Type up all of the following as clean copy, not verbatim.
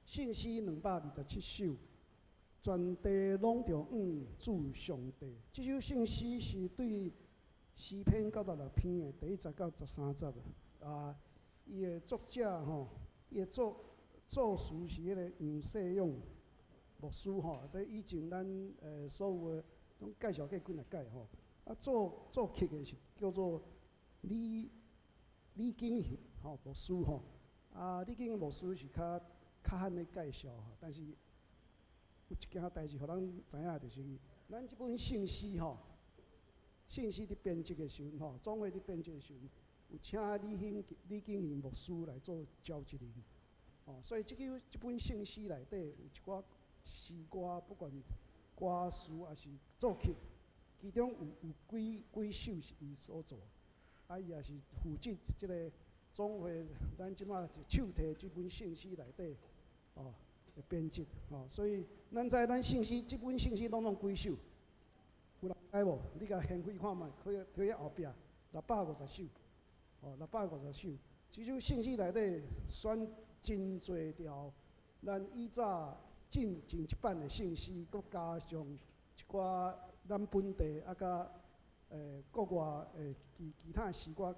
聖詩227首，全地攏著向主上帝。這首聖詩是對詩篇96篇的第1節到13節啊。伊的作者吼，伊的作詞是彼个楊世勇牧師吼。這以前咱所有的攏介紹過幾若擺吼。啊，作曲的是叫做李景賢吼牧師吼。啊，李景賢牧師是較罕咧介紹吼，但是有一件代志，予咱知影，就是咱這本聖詩吼，聖詩佇編輯的時陣吼，總會佇編輯的時陣，有請李景賢牧師來做召集人，哦，所以這本聖詩內底有一寡詩歌，不管歌詞抑是作曲，其中有幾首是伊所做，啊，伊也是負責這个總會咱這馬手提這本聖詩內底，哦，的編輯，哦，所以咱知咱聖詩這本聖詩攏總幾首？有人知無？你共掀開看覓，去後壁650首，哦，六百五十首。這首聖詩內底選真濟條，咱以早進前一版的聖詩，閣加上一寡咱本地啊，佮國外的其他詩歌，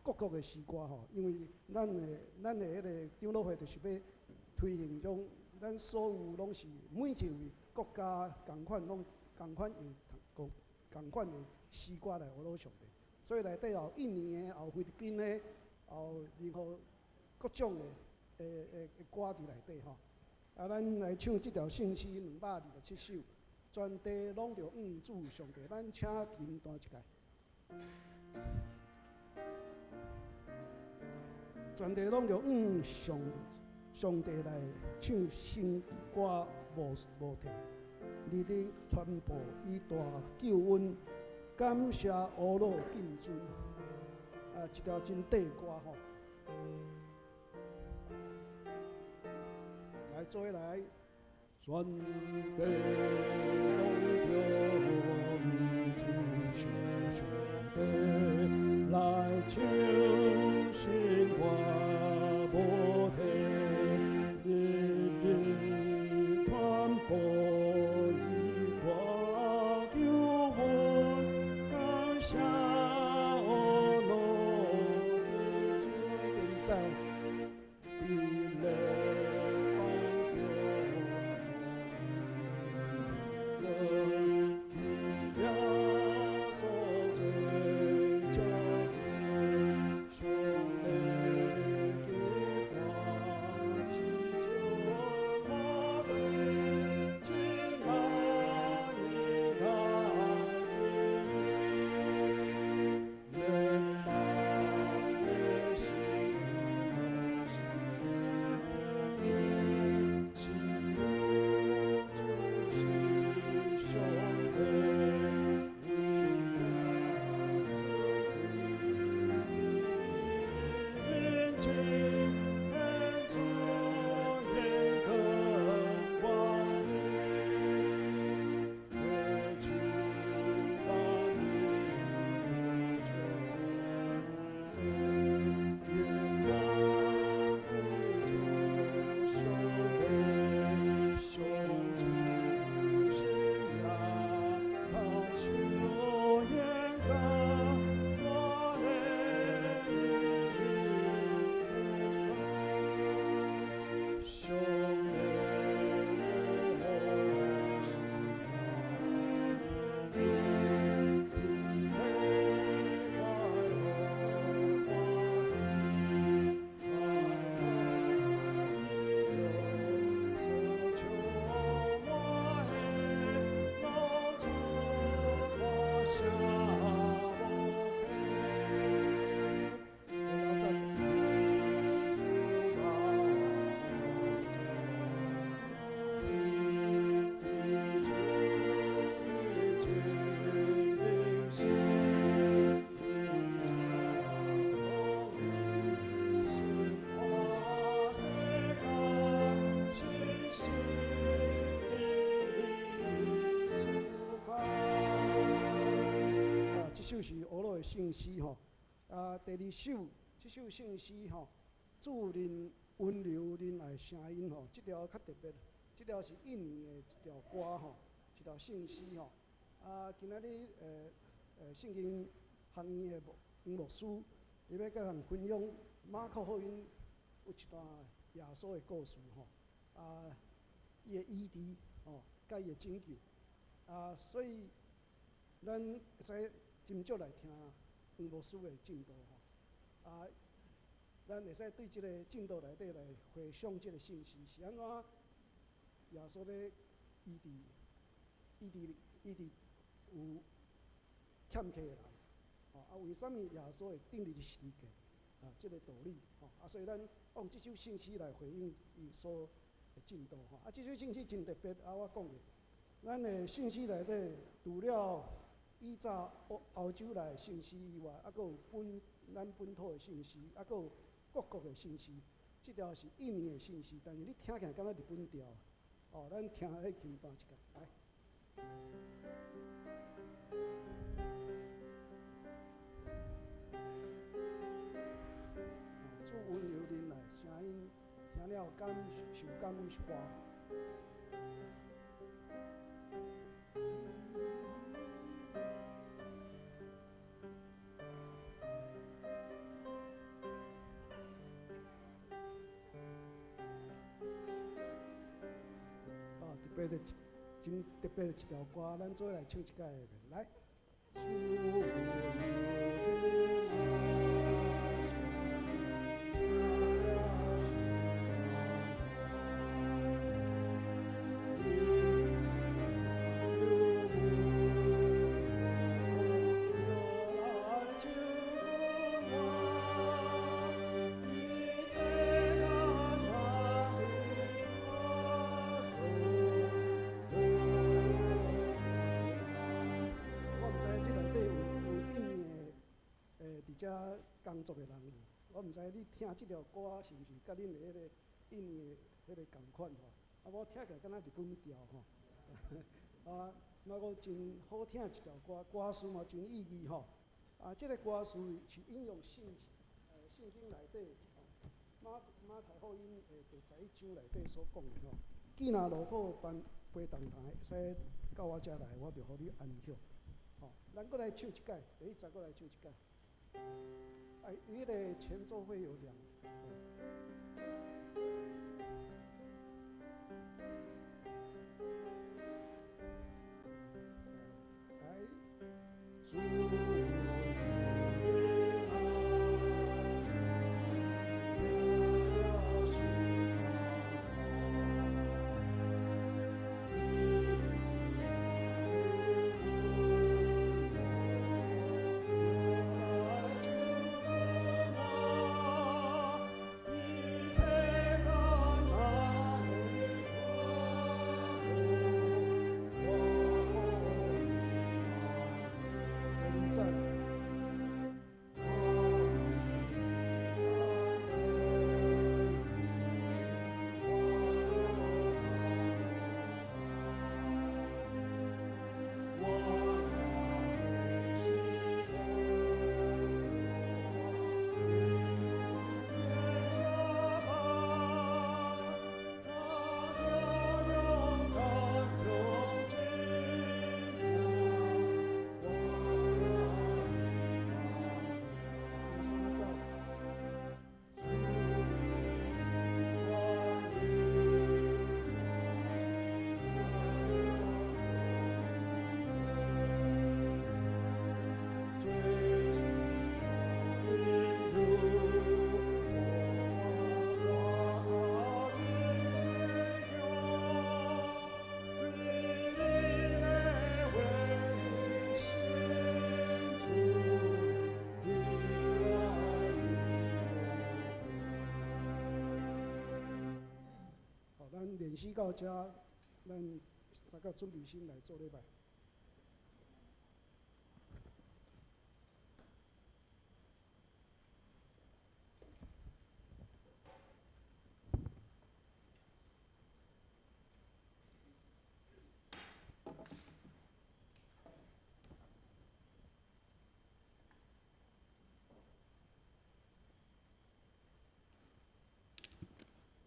各國的詩歌吼。因為咱的彼个長老會就是欲推行種，咱所有攏是每一位國家仝款攏仝款用共仝款的詩歌來呵咾上帝。所以內底有印尼的，有菲律賓的，有任何各種的歌佇內底吼。啊，咱來唱這條聖詩227首，全地攏著向主上帝。咱請琴彈一下。全地攏著向上帝來唱新歌無退，日日傳播伊大救恩，感謝呵咾敬尊。啊，這條真短歌吼。來，做伙來。全地攏著向主上帝來唱新歌無退，日日傳播伊大救恩，感謝呵咾敬尊。第二節，佇列邦中去耶穌做將軍，上帝極大拯救我們，進來來列邦的信心，只有主是上帝，永遠主主嚴格光明，耶主萬民的救榮耀歸主上帝，上主是亞他求嚴格我的上帝最後是平平快樂歡喜，來求我的老主我下無客。第六節，主啊，主，主情是是看世間信心思考。啊，這首是呵咾的聖詩吼。啊，第二首，這首聖詩吼，主人溫柔忍耐聲音吼，這條較特別，這條是印尼的一條歌吼，一條聖詩吼。啊，今仔日聖經學院的牧黃牧師，伊欲佮人分享馬可福音有一段耶穌的故事吼。啊，伊的醫治吼，佮伊的拯救。啊，所以咱會使斟酌來聽黃牧師的證道吼。啊，咱會使對這個證道內底來回想這個聖詩是按怎耶穌欲醫治、醫治、醫治有欠缺的人，吼啊，為啥物耶穌會釘佇十字架？啊，這個道理，吼啊，所以咱用這首聖詩來回應伊所的證道吼。啊，這首聖詩真特別，啊，我講過，咱的聖詩內底除了以早歐洲來的聖詩以外，啊，閣有咱本土的聖詩，啊，閣有各國的聖詩。這條是印尼的聖詩，但是你聽起來敢若日本調。哦，咱聽彼琴彈一下，來。主溫柔忍耐聲音，聽了感受感化。啊，特別的，真特別的一條歌，咱做伙來唱一擺，來。主溫柔忍耐聲音，聽了受感化。我毋知這內底有印尼的佇遮工作的人無？我毋知你聽這條歌是毋是佮恁的彼個印尼的彼個仝款吼？啊，我聽起來敢若日本調吼。啊，那閣真好聽一條歌，歌詞嘛真有意義吼。啊，這個歌詞是引用聖經內底馬太福音的第11章內底所講的吼。既若勞苦擔背重擔，會使到我遮來，我就予你安歇。吼，咱閣來唱一擺，第一節閣來唱一擺。哎，伊彼個前奏會有兩。來，主溫柔忍耐聲音，聽了受感化。咱練習到遮，咱三個準備心來做禮拜。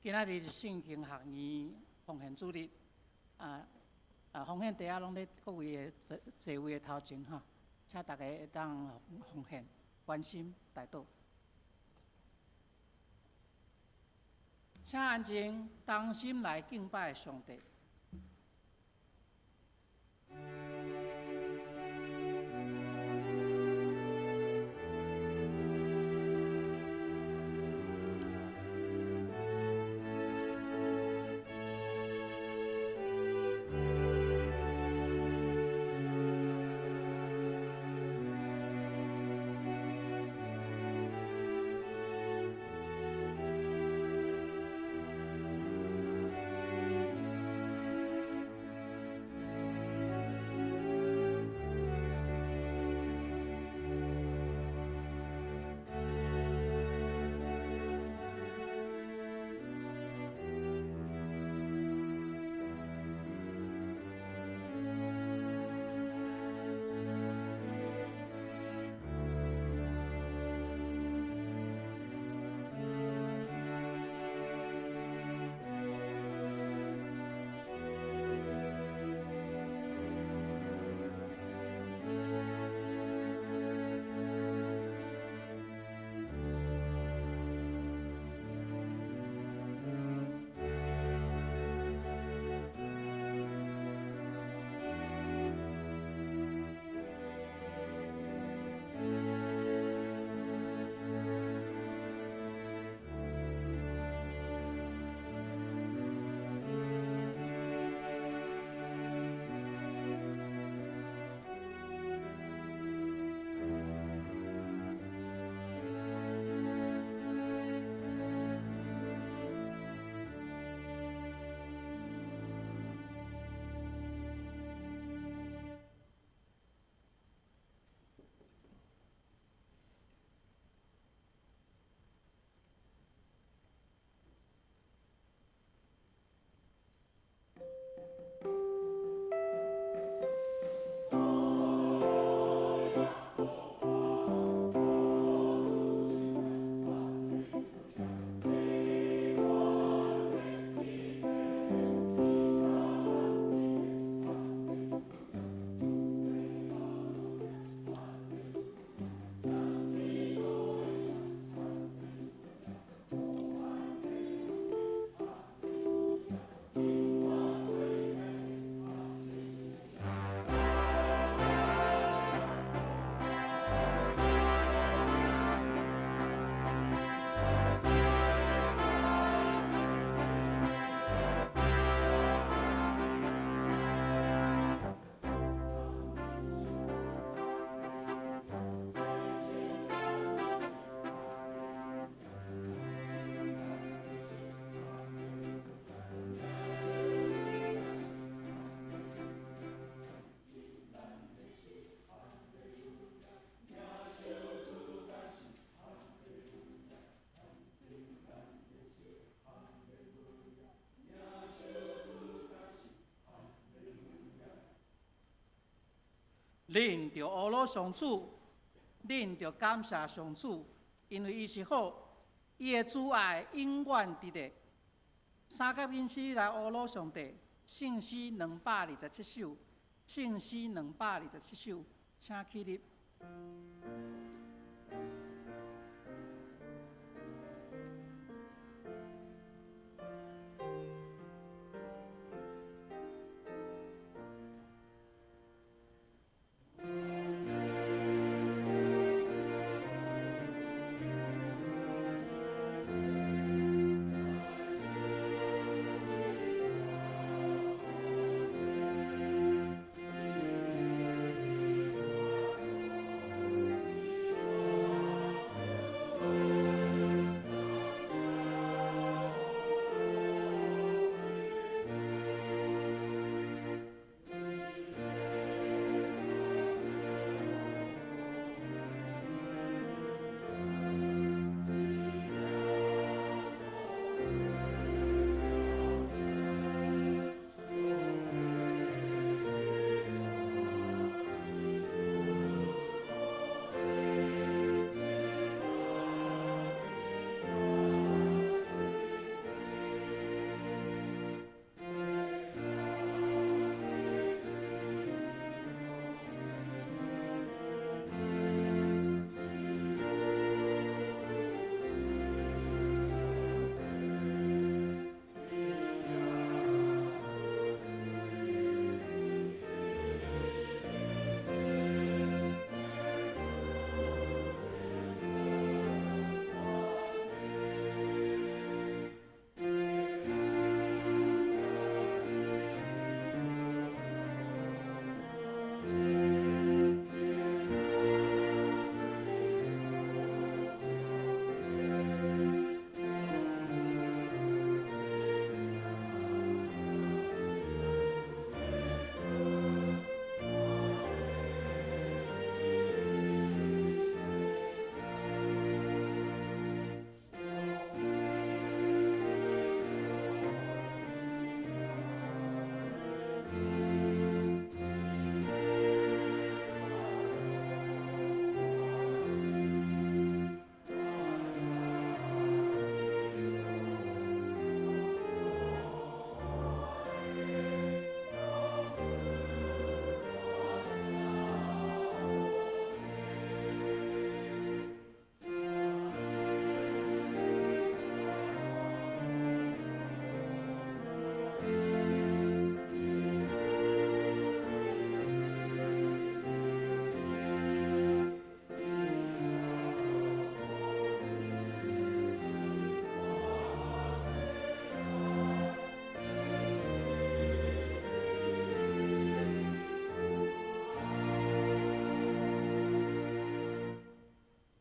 今仔日是聖經學院奉獻主日，奉獻袋仔攏佇各位的座位的頭前吼，請大家會當奉獻、關心、代禱。請安靜，同心來敬拜上帝。恁著阿羅上主，恁著感謝上主，因為伊是好，伊的慈愛永遠佇咧。三甲音詩來阿羅上帝，聖詩227首，聖詩227首，請起立。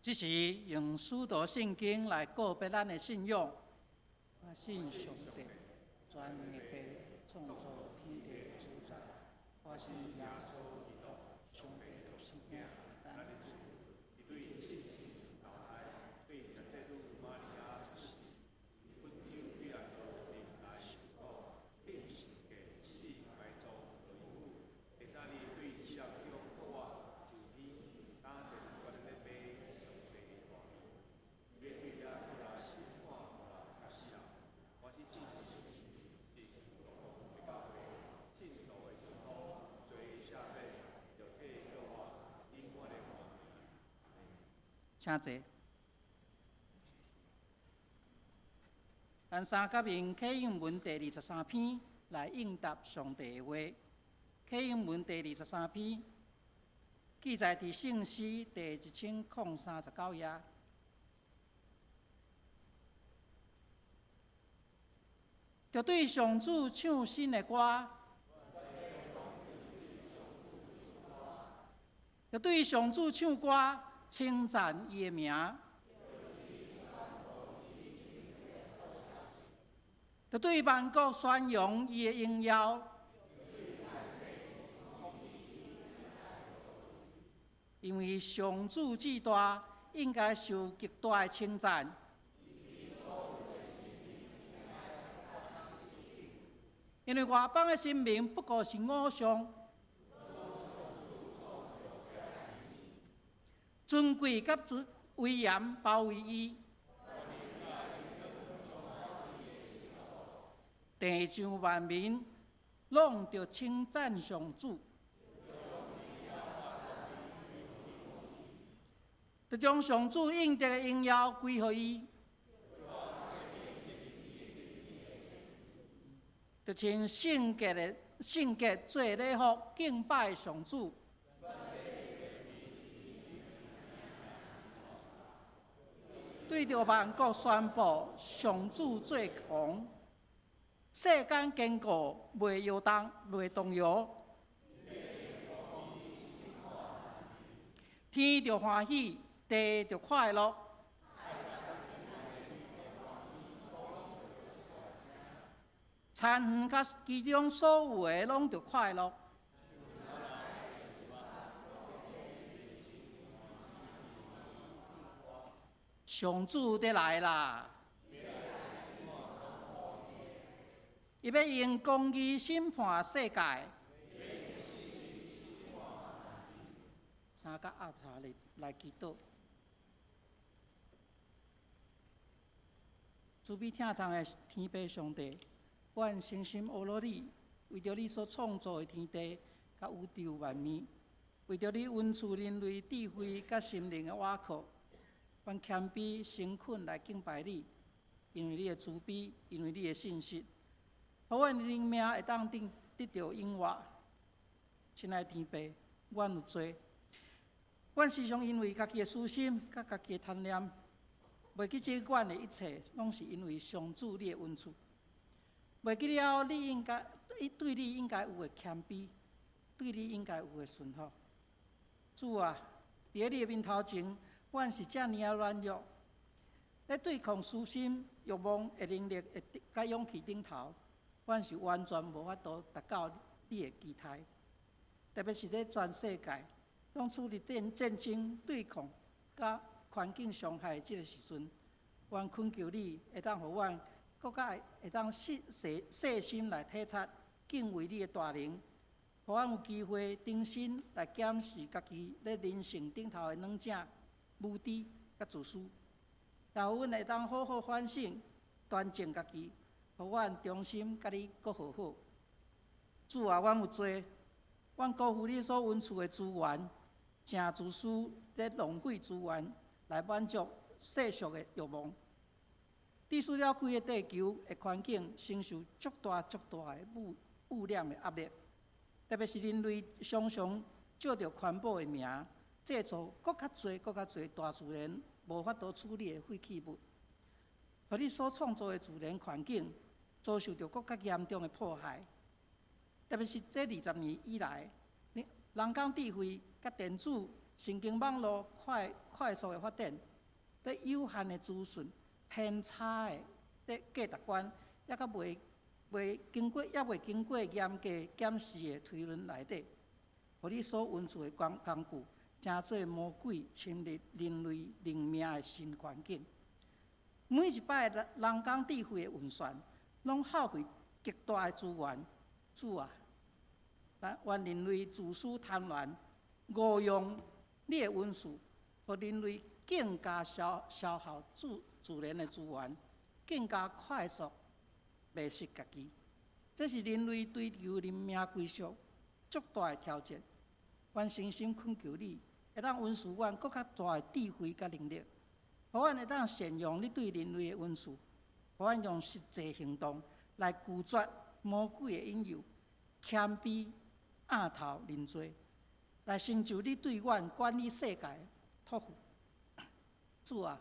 這時用使徒信經來告白咱的信仰。我信上帝，全能的父，創造天地的主宰。我信耶穌基督，上帝獨生子，咱的主。伊對聖神投胎，對十聖女瑪利亞出世，本丟彼拉多臨來受苦，釘十架死埋葬落陰府，第三日對死人中復活，上天，當坐全能的父上帝的大位，伊欲對遐過來審判活人佮死人。我是信神，是公共的教會，聖徒的相通，罪的赦免，肉體的復活，永遠的活命。請坐。咱三甲用啟應文第二十三篇來應答上帝的話。啟應文第二十三篇記載佇聖詩第1039頁。著對上主唱新的歌，著對上主唱歌，稱讚伊的名。著對萬國宣揚伊的榮耀。因為上主至大，應該受極大的稱讚。因為外邦的神明不過是偶像，尊貴佮尊威嚴包圍伊，地上萬民攏著稱讚上主，著將上主應得的榮耀歸予伊。著穿聖潔的聖潔做禮服敬拜上主，對著萬國宣布上主做王，世間堅固袂搖動袂動搖，天著歡喜，地著快樂。田園佮其中所有的攏著快樂。上主佇來啦！伊欲用公義審判世界。三甲鴨頭來來祈禱。慈悲疼痛的天父上帝，阮誠心阿羅你，為著你所創造的天地佮宇宙萬物，為著你恩賜人類智慧佮心靈的倚靠，阮謙卑誠懇來敬拜你，因為你的慈悲，因為你的信實，予阮的靈命會當得得著永活。親愛的天父，阮有罪，阮時常因為家己的私心佮家己的貪念，袂記這阮的一切，攏是因為上主你的恩賜。袂記了你應該對你應該有的謙卑，對你應該有的順服。主啊，佇咧你的面頭前，阮是遮爾仔軟弱，咧對抗私心、欲望的能力佮勇氣頂頭，阮是完全無法度達到你的期待。特別是咧全世界攏處佇戰戰爭對抗佮環境傷害的這個時陣，阮懇求你會當予阮閣較會當細細細心來體察、敬畏你的大能，予阮有機會重新來檢視家己咧人生頂頭的軟正、無知佮自私，也予阮會當好好反省、端正家己，予阮重新佮你閣和好。主啊，阮有罪，阮辜負你所恩賜的資源，誠自私咧浪費資源來滿足世俗的欲望。致使了規个地球的環境承受足大足大的污污染的壓力，特別是人類常常借著環保的名，製造閣較濟、閣較濟大自然無法度處理的廢棄物，予你所創造的自然環境遭受著閣較嚴重的破壞。特別是這二十年以來，人工智慧佮電子神經網路快快速的發展，佇有限的資訊、偏差的價值觀，抑閣未經過嚴格檢視的推論內底，予你所恩賜的工具，成做魔鬼侵入人類靈命的新環境。每一擺人工智慧的運算，攏耗費極大的資源。主啊，咱願人類自私貪婪，誤用你的恩賜，予人類更加消耗自然的資源，更加快速迷失家己。這是人類追求靈命歸屬足大的挑戰。阮誠心懇求你，會當恩賜阮閣較大的智慧佮能力，予阮會當善用你對人類的恩賜，予阮用實際行動來拒絕魔鬼的引誘，謙卑額頭認罪，來成就你對阮管理世界的託付。主啊，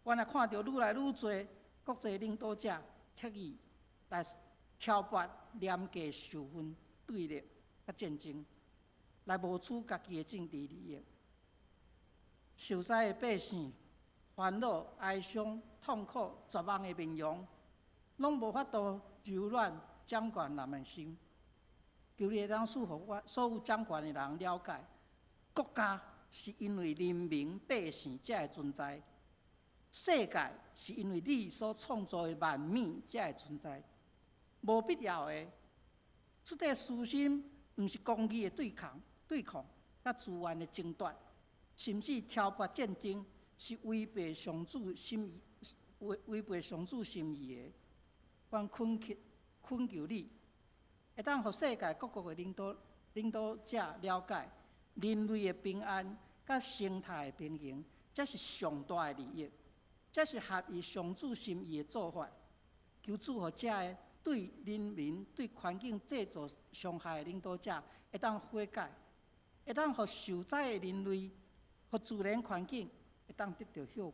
阮若看著愈來愈濟國際領導者刻意來挑撥廉價仇恨、對立佮戰爭，來謀取家己的政治利益。受災的百姓煩惱、哀傷、痛苦、絕望的面容，攏無法度柔軟掌權人的心。求你會當賜予阮所有掌權的人了解，國家是因為人民百姓才會存在，世界是因為你所創造的萬物才會存在。無必要的，出底私心，毋是公義的對抗，佮資源的爭奪，甚至挑撥戰爭，是違背上主心意，違背上主心意的。阮懇求你，會當予世界各國的領導者了解，人類的平安佮生態的平衡，才是上大的利益，這是合伊上主心意的做法。求主予這个對人民、對環境製造傷害的領導者，會當悔改，會當予受災的人類、予自然環境會當得著歇睏。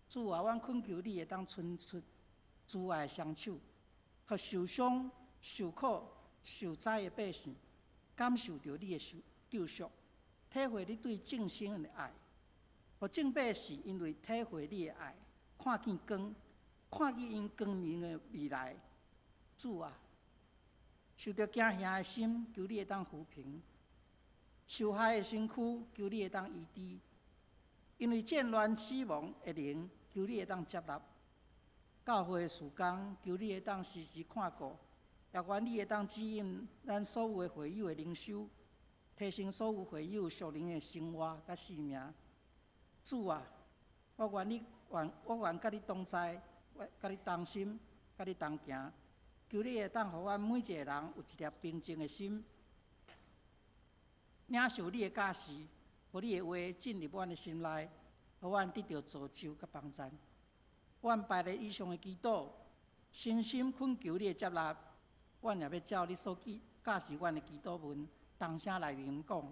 主啊，阮懇求你會當伸出慈愛的雙手，予受傷、受苦、受災的百姓感受著你的救贖，體會你對眾生的愛。予眾百姓因為體會你的愛，看見光，看見𪜶光明的未來。主啊，受著驚嚇的心，求你會當撫平；受害的身軀，求你會當醫治。因為戰亂死亡的靈，求你會當接納。教會的事工，求你會當時時看顧，也願你會當指引咱所有的會友的靈修，提升所有會友屬靈的生活佮性命。主啊，我願佮你同在，我佮你同心，佮你同行。求你會當予阮每一个人有一粒平靜的心，領受你的教示，予你的話進入阮的心內，予阮得著造就佮幫贊。阮拜咧以上的祈禱，誠心懇求你的接納。阮也欲照你所教示阮的祈禱文，同聲來吟講。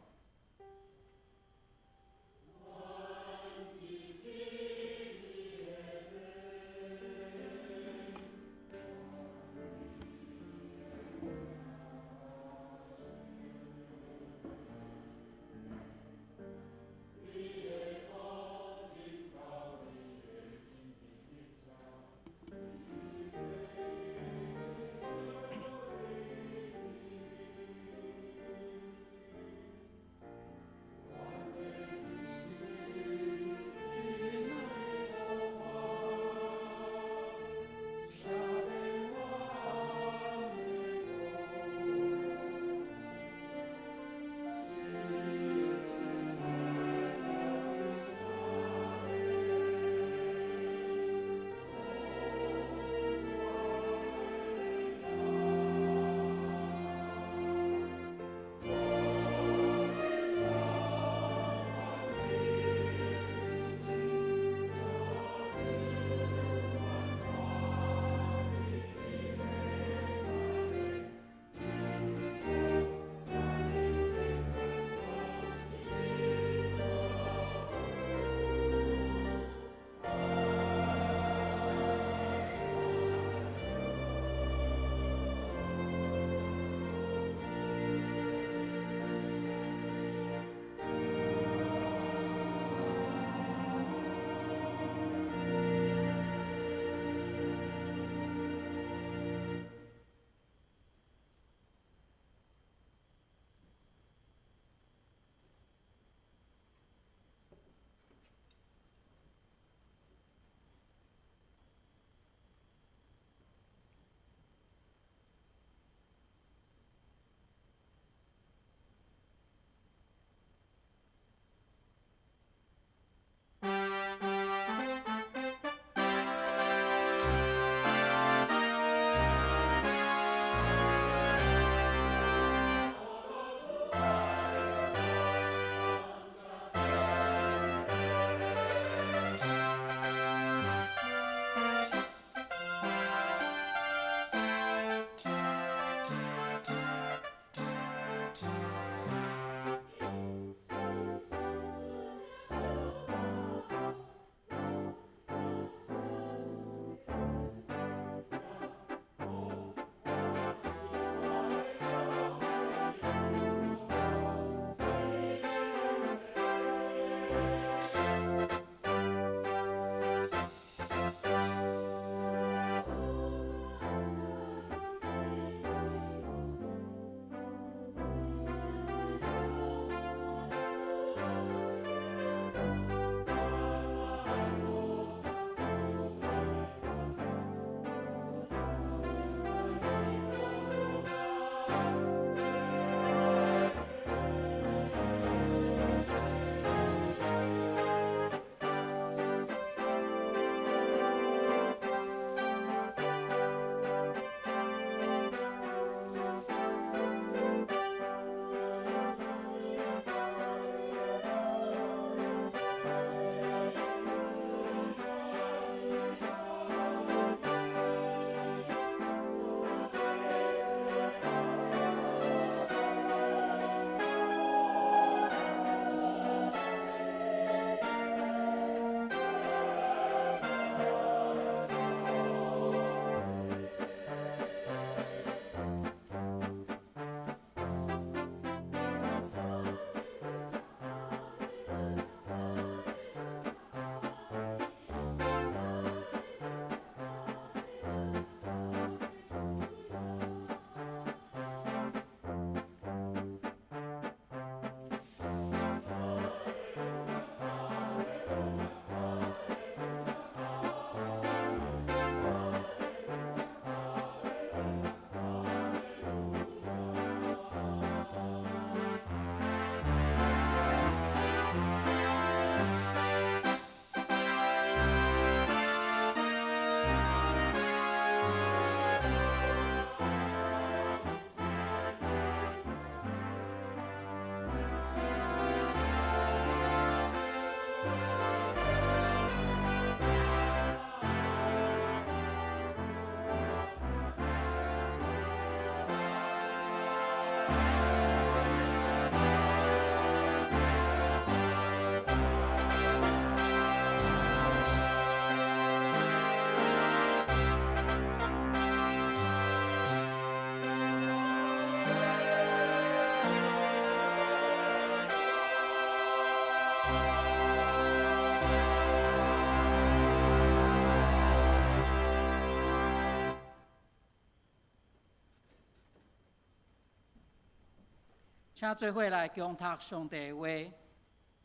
請做伙來共讀上帝的話，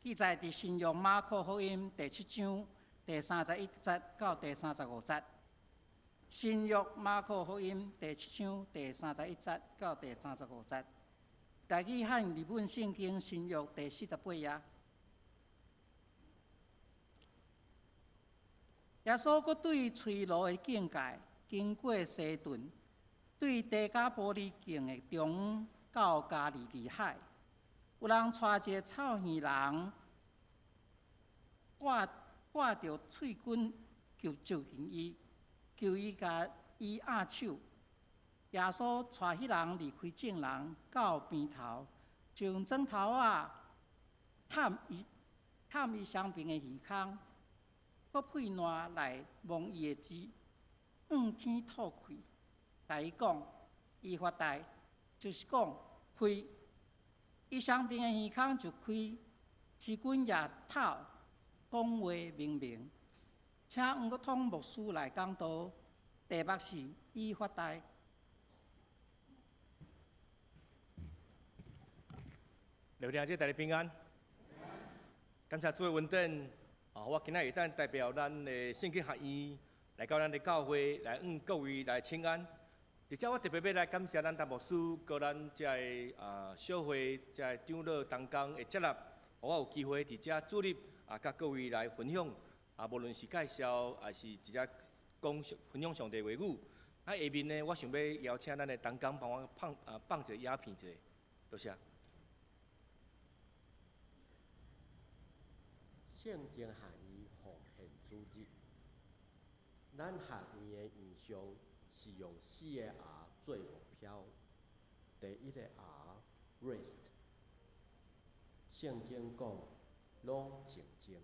記載佇新約馬可福音第七章第三十一節到第三十五節。新約馬可福音第七章第三十一節到第三十五節。台語漢譯本聖經新約第四十八頁。耶穌閣對推羅的境界，經過西頓，對低加波利境的中到加利利海，有人帶一個臭耳人，掛掛著喙棍，求就近伊，求伊共伊握手。耶穌帶彼人離開眾人，到邊頭，就用指頭仔探伊探伊雙爿的耳孔，閣噴瀾來摸伊的舌，向天吐氣，共伊講：以法大，就是講開。伊雙爿的耳孔就開，舌根也透，講話明明。請黃國通牧師來講道，題目是以法大。劉弟兄，大家平安。感謝主的恩典，啊，我今仔日會當代表咱的聖經學院來到咱的教會來向各位來請安。佇遮我特別欲來感謝咱陳牧師，佮咱遮个小會遮个長老同工的接納，予我有機會佇遮主日啊，佮各位來分享啊，無論是介紹，抑是直接講分享上帝話語。啊，下面呢，我想欲邀請咱的同工幫我放啊放一個影片者，多謝。聖經學院奉獻主日，咱學院的院長是用四个 R 做目標。第一个 R，Rest。聖經講，攏靜靜，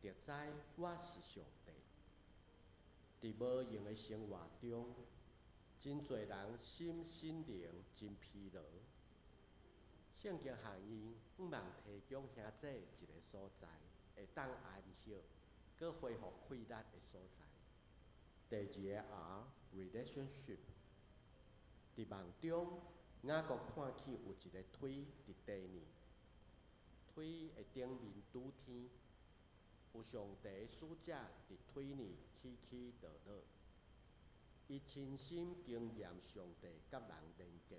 就知我是上帝。佇無閒的生活中，真濟人心身靈真疲勞。聖經學院向望提供兄姊一个所在，會當安息，閣恢復氣力的所在。第二个 R，relationship。佇夢中，雅各看見有一个梯佇地呢，梯的頂面拄天，有上帝的使者佇梯呢起起落落。伊親身經驗上帝佮人連結。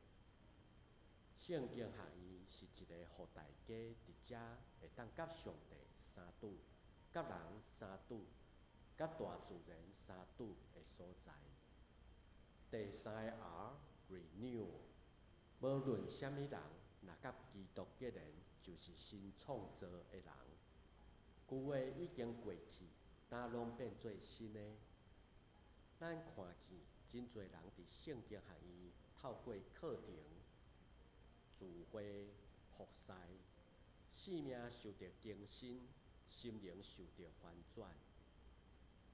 聖經學院是一个予大家佇遮會當佮上帝相拄、佮人相拄、佮大自然相拄的所在。第三个 R，Renew，無論啥物人，若佮基督結連，就是新創造的人。舊的已經過去，今攏變做新的。咱看見真濟人佇聖經學院透過課程、聚會、服侍，生命受著更新，心靈受著翻轉。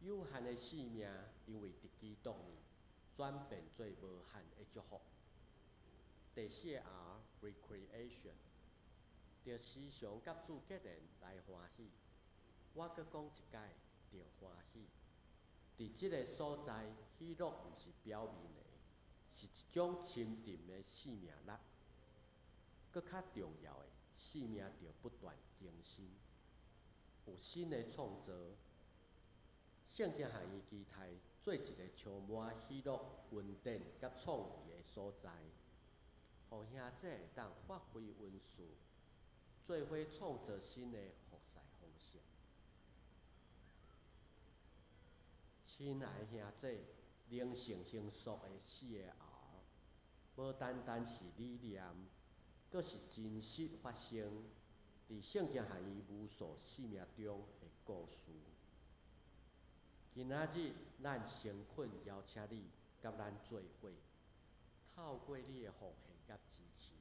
有限的生命，因為佇基督裡轉變做無限的祝福。第四個 R，Recreation，著時常佮主結連來歡喜。我閣講一擺，著歡喜。佇這个所在，喜樂毋是表面的，是一種深沉的生命力。閣較重要的，生命著不斷更新，有新的創造。聖經學院期待做一个充滿喜樂、恩典佮創意的所在，予兄姊會當發揮恩賜，做伙創造新的服侍方式。親愛兄姊，靈性形塑的四个 R，無單單是理念，閣是真實發生佇聖經學院無數生命中的故事。今仔日，咱誠懇邀請你佮咱做伙，透過你的奉獻佮支持，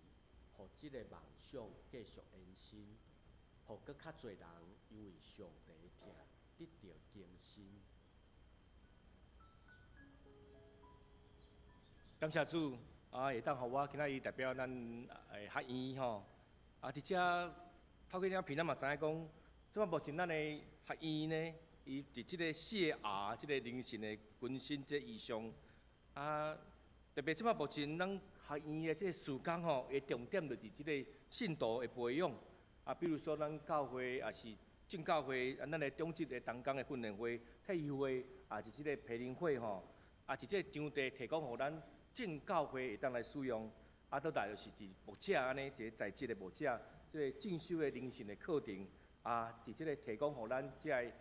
予這个夢想繼續延伸，予閣較濟人因為上帝的疼得著更新。感謝主，啊，會當予我今仔日代表咱的學院吼，啊，佇遮透過影片，咱嘛知影講，這擺目前咱的學院呢，伊佇這个四个 R，這个靈性的更新這異象，啊，特別這擺目前咱學院的這個事工吼，的重點就是這個信徒的培養。啊，比如說咱教會也是正教會，啊，咱的長執的同工的訓練會、退休會，也是這個培靈會吼，也是這個場地提供予咱正教會會當來使用。啊，倒來就是佇牧者按呢，一個在職的牧者，這個進修的靈性的課程，啊，佇這個提供予咱這个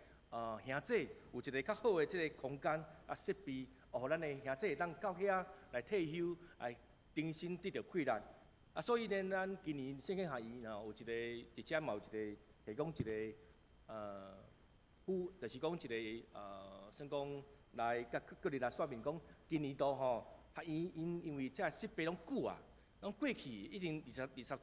兄弟有一個較好的這個空間啊設備，予咱的兄弟會當到遐來退休，來重新得著氣力。啊，所以呢，咱今年聖經學院吼有一個佇遮嘛有一個提供一個有，就是講一個算講來佮各人來說明講，今年度吼學院因為這設備攏舊啊，攏過去已經二十二十二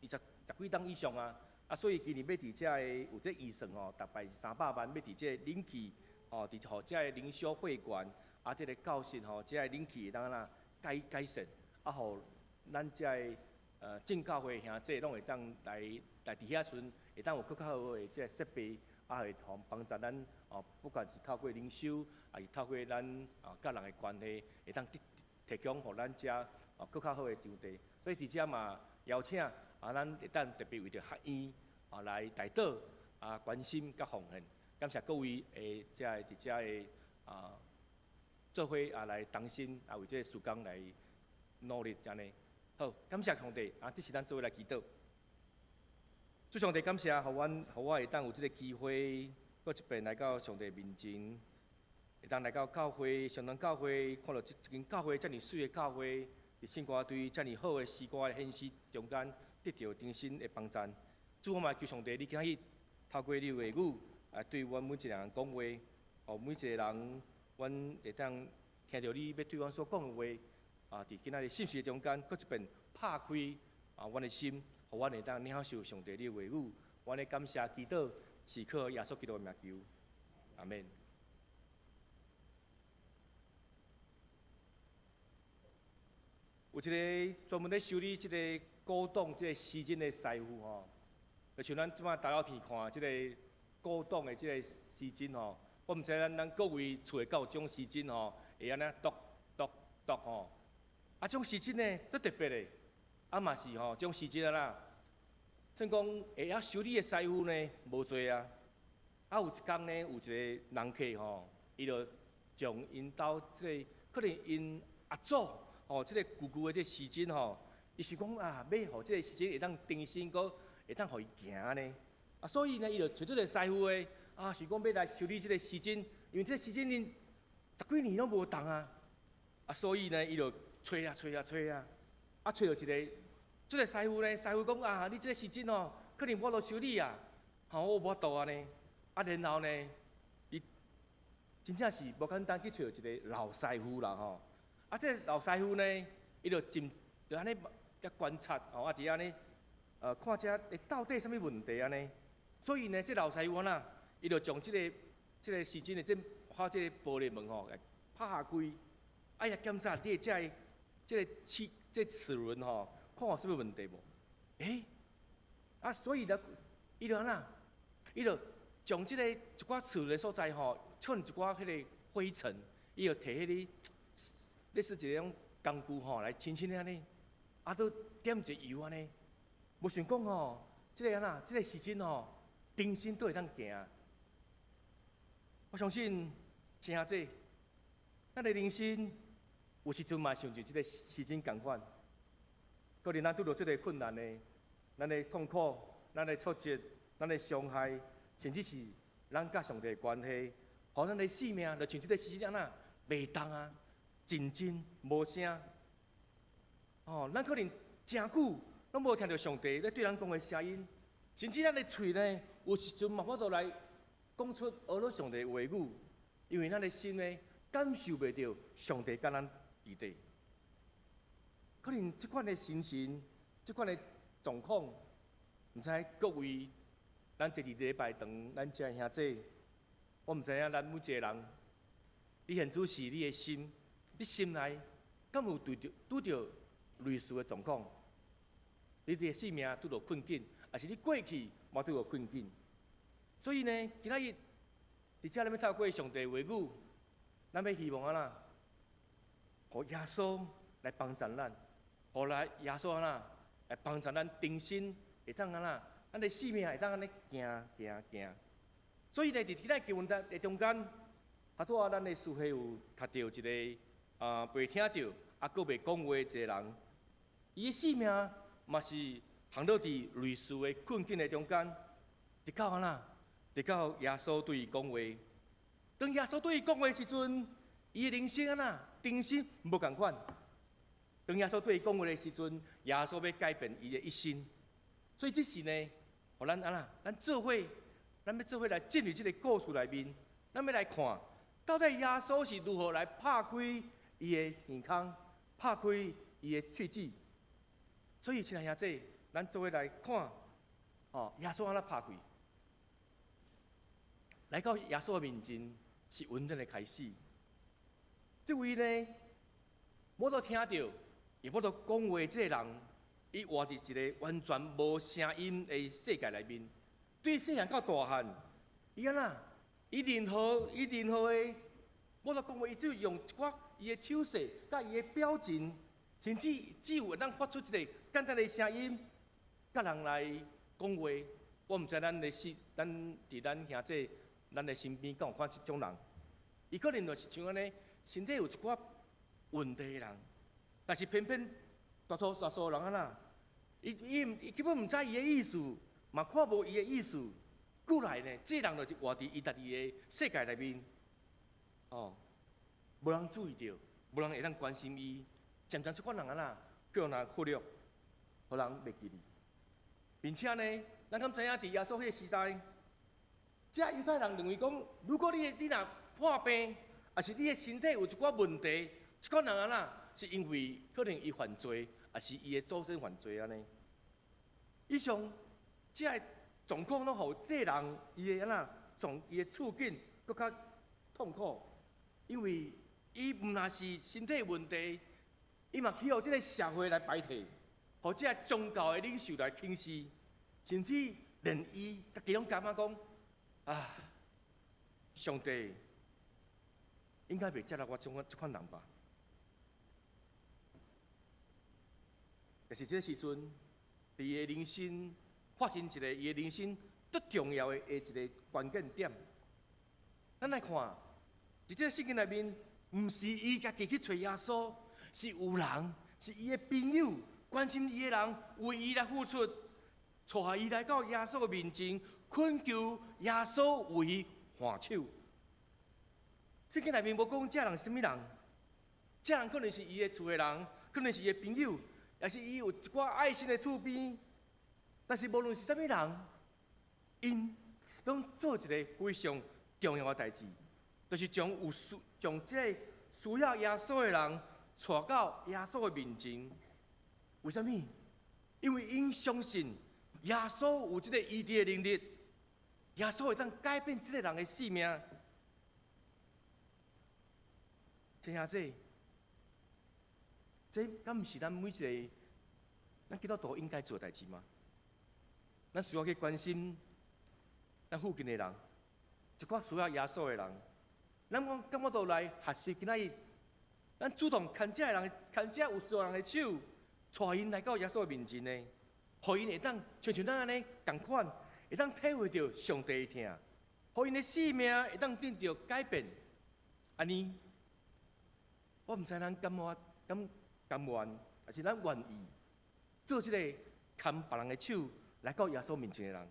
十十幾冬以上啊，啊，所以今年欲佇遮個有這預算吼，逐擺是300萬，欲佇這個冷氣吼，佇予遮個靈修會館啊，這個教室吼，這個冷氣會當按怎改改善，啊，予咱遮個正教會兄弟攏會當來來佇遐時陣，會當有閣較好的這個設備，啊，會予幫助咱哦，不管是透過靈修，抑是透過咱啊佮人的關係，會當提提供予咱遮哦閣較好的場地。所以佇遮嘛邀請啊，咱會當特別為著學院啊來代禱啊關心佮奉獻，感謝各位的遮個佇遮的啊做伙啊來同心啊為這個事工來努力按呢。好，感謝上帝啊！這時咱做伙來祈禱。主上帝感謝，予阮，予我會當有這個機會，閣一遍來到上帝面前，會當來到教會，上堂教會，看著這這間教會遮爾媠的教會，佇聖歌隊遮爾好的詩歌的獻詩中間，得著重新的幫贊。主，我嘛求上帝，你今日透過你的話語，來對阮每一個人講話，予每一個人，阮會當聽著你欲對阮所講的話。啊！佇今仔日信息中間，閣一遍拍開啊，阮的心，予阮會當領受上帝你的話語。阮咧感謝祈禱，是靠耶穌基督的名求，阿們。有一個專門咧修理這個古董、這個時針的師傅吼，就像咱這擺大老片看這個古董的這個時針吼，我毋知咱咱各位厝內敢有這種時針吼，會按呢篤篤篤吼。啊，這種時針呢，足特別的，啊嘛是吼，這種時針啊啦，算講會曉修理的師傅呢，無濟啊。啊，有一工呢，有一個人客吼，伊就將𪜶兜這个可能𪜶阿祖吼，這个舊舊的這个時針吼，伊想講啊，欲予這个時針會當重新閣會當予伊行按呢。啊，所以呢，伊就揣這个師傅的，啊，想講欲來修理這个時針，因為這个時針𪜶十幾年攏無動啊。啊，所以呢，伊就揣啊揣啊揣啊，啊揣著一个，這个師傅呢，師傅講啊，你這个時針哦，可能無法度修理啊，吼，我無法度按呢。啊，然後呢，伊真正是無簡單去揣著一个老師傅啦吼。啊，這个老師傅呢，伊就真就按呢佇觀察吼，啊，佇按呢，看這會到底啥物問題按呢。所以呢，這老師傅按怎，伊就將這个這个時針的這靠這个玻璃門吼，來拍開。啊，伊檢查佇這个這個齒這齒輪吼，看有啥物問題無？欸，啊，所以呢，伊就按怎？伊就將這個一寡齒輪的所在吼，可能一寡彼个灰塵，伊就提彼个類似一種工具吼，來輕輕的按呢，啊，閣點一個油按呢，無想講吼，這个按怎？這個時針吼，重新閣會當行。我相信，聽下這。咱的人生有時陣嘛，像這個時針仝款，可能咱拄著這个困難的，咱的痛苦、咱的挫折、咱的傷害，甚至是咱佮上帝的關係，予咱的生命就像這个時針按怎袂動啊，靜靜無聲。哦，咱可能誠久攏無聽著上帝咧對咱講的聲音，甚至咱的喙呢，有時陣嘛無法度來講出阿羅上帝的話語，因為咱的心呢，感受袂著上帝佮咱佇底，可能這款的心情，這款的狀況，毋知各位，咱坐佇禮拜堂，咱遮兄弟，我毋知影咱每一个人，你現此時你的心，你心內敢有拄著拄著類似的狀況？你的生命拄著困境，抑是你過去嘛拄著困境？所以呢，今仔日佇遮咱欲透過上帝話語。咱欲希望按怎，予耶穌來幫助咱。予來耶穌按怎來幫助咱重新會當按怎，咱的生命會當按呢行行行。所以呢，佇今仔經文的中間，啊，拄仔咱的書會有讀著一个啊，袂聽著，啊，閣袂講話一个人，伊的生命嘛是陷落佇類似的困境的中間，直到按怎，直到耶穌對伊講話。當耶穌對伊講話的時陣，伊的人生按怎，重新無仝款。當耶穌對伊講話的時陣，耶穌欲改變伊的一生。所以這時呢，予咱按怎，咱做伙，咱欲做伙來進入這个故事內面，咱欲來看，到底耶穌是如何來拍開伊的耳孔，拍開伊的喙舌。所以，親愛兄弟，咱做伙來看，哦，耶穌按怎拍開？來到耶穌的面前是溫暖的開始。這位呢，無法度聽著，也無法度講話，這个人，伊活佇一个完全無聲音的世界內面。對細漢到大漢，伊按怎？伊任何的無法度講話，伊只有用一寡伊的手勢，佮伊的表情，甚至只有會當發出一个簡單的聲音，佮人來講話。我毋知咱的是，咱佇咱兄弟，咱的身邊敢有看這種人？伊可能就是像按呢，身體有一寡問題的人，但是偏偏大多數人按怎？伊根本毋知伊的意思，嘛看無伊的意思。過來呢，這个人就是活佇伊家己的世界內面，哦，無人注意著，無人會當關心伊。漸漸這款人按怎，叫人忽略，予人袂記得。並且呢，咱敢知影佇耶穌彼个時代，這猶太人認為講，如果你若破病，抑是你的身體有一寡問題，這款人按怎，是因為可能伊犯罪，抑是伊的祖先犯罪按呢。以上這个狀況攏予這个人伊的按怎狀，伊的處境閣較痛苦，因為伊毋但是身體問題，伊嘛去予這个社會來排斥，予這个宗教的領袖來輕視，甚至連伊家己攏感覺講啊，上帝應該袂接納我這款人吧？但是這个時陣，佇伊的人生發生一个伊的人生最重要的一个關鍵點。咱來看，佇這个聖經內面，毋是伊家己去揣耶穌，是有人，是伊的朋友，關心伊的人，為伊來付出，帶伊來到耶穌的面前，懇求耶穌為伊按手。聖經內面無講這人是啥物人，這人可能是伊的厝的人，可能是伊的朋友，抑是伊有一寡愛心的厝邊。但是無論是啥物人，𪜶攏做一个非常重要的代誌，就是將這个需要耶穌的人帶到耶穌的面前。為啥物？因為𪜶相信耶穌有這个醫治的能力，耶穌會當改變這个人的性命。聽下這，這敢毋是咱每一个咱基督徒應該做的代誌嗎？咱需要去關心咱附近的人，一寡需要耶穌的人。咱講敢有法度來學習今仔日，咱主動牽這个人，牽這有需要人的手，帶𪜶來到耶穌的面前呢，予𪜶會當親像咱按呢仝款，會當體會著上帝的疼，予𪜶的生命會當得著改變。按呢，我毋知咱甘願甘甘願，抑是咱願意做這个牽別人的手來到耶穌面前的人，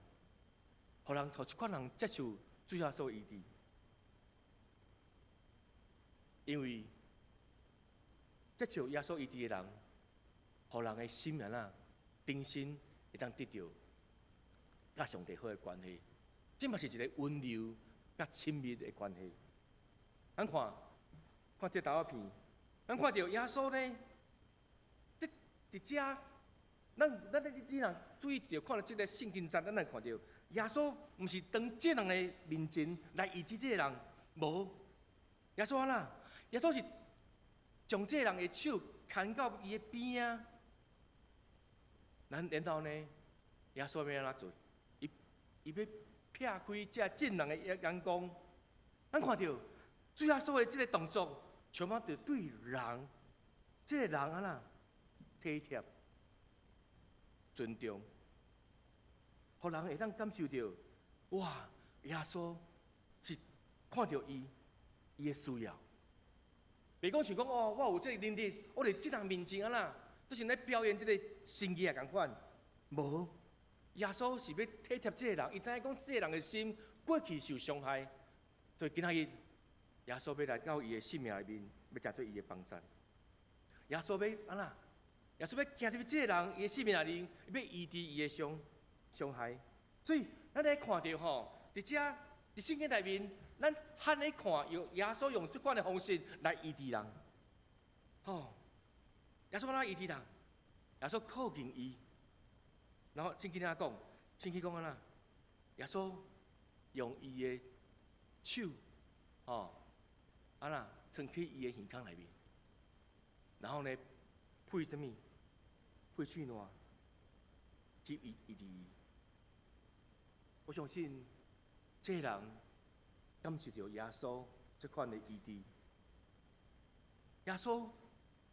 予人予這款人接受主耶穌醫治，因為接受耶穌醫治的人，予人的心靈啊，重新會當得著佮上帝好的關係，這嘛是一个溫柔佮親密的關係。咱看，看這圖片，咱看著耶穌呢，佇佇遮，咱咱你你若注意著看著這个聖經節，咱會看著耶穌毋是當這人的面前來醫治這个人，無，耶穌按怎？耶穌是將這个人的手牽到伊的邊仔，咱然後呢，耶穌欲按怎做？伊伊欲撇開這眾人的眼光，咱看著主耶穌的這个動作，充滿著對人這个人按怎體貼、尊重，予人會當感受著，哇！耶穌是看著伊，伊的需要。袂講像講哦，我有這个能力，我佇這人面前按怎，都是咧表演這个神蹟仔仝款。無，耶穌是欲體貼這个人，伊知影講這个人的心過去受傷害，所以今仔日耶穌欲來到伊的生命內面，欲成做伊的幫贊。耶穌欲按怎？耶穌欲行入這个人伊的生命內面，欲醫治伊的傷害。所以咱來看著吼，佇遮佇聖經內面，咱罕咧看用耶穌用這款的方式來醫治人。吼，耶穌按怎醫治人？耶穌靠近伊，然後聖經按怎講？聖經講按怎？耶穌用伊的手，吼，按怎伸去伊的耳孔內面，然後呢，噴啥物？噴喙瀾去醫治伊。我相信這个人感受著耶穌這款的醫治。耶穌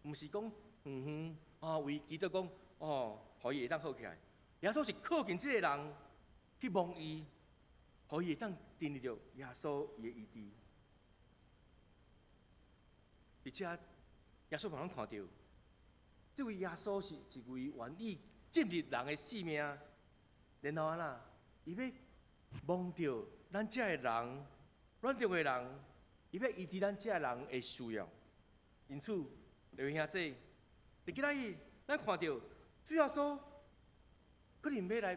毋是講遠遠哦，為祈禱講哦，予伊會當好起來。耶穌是靠近這个人去摸伊，予伊會當經歷著耶穌伊的醫治。而且耶穌予咱看著，這位耶穌是一位願意進入人的生命，然後按怎，伊欲摸著咱遮的人，軟弱的人，伊欲醫治咱遮的人的需要。因此，各位兄弟，佇今仔日，咱看著主耶穌可能欲來，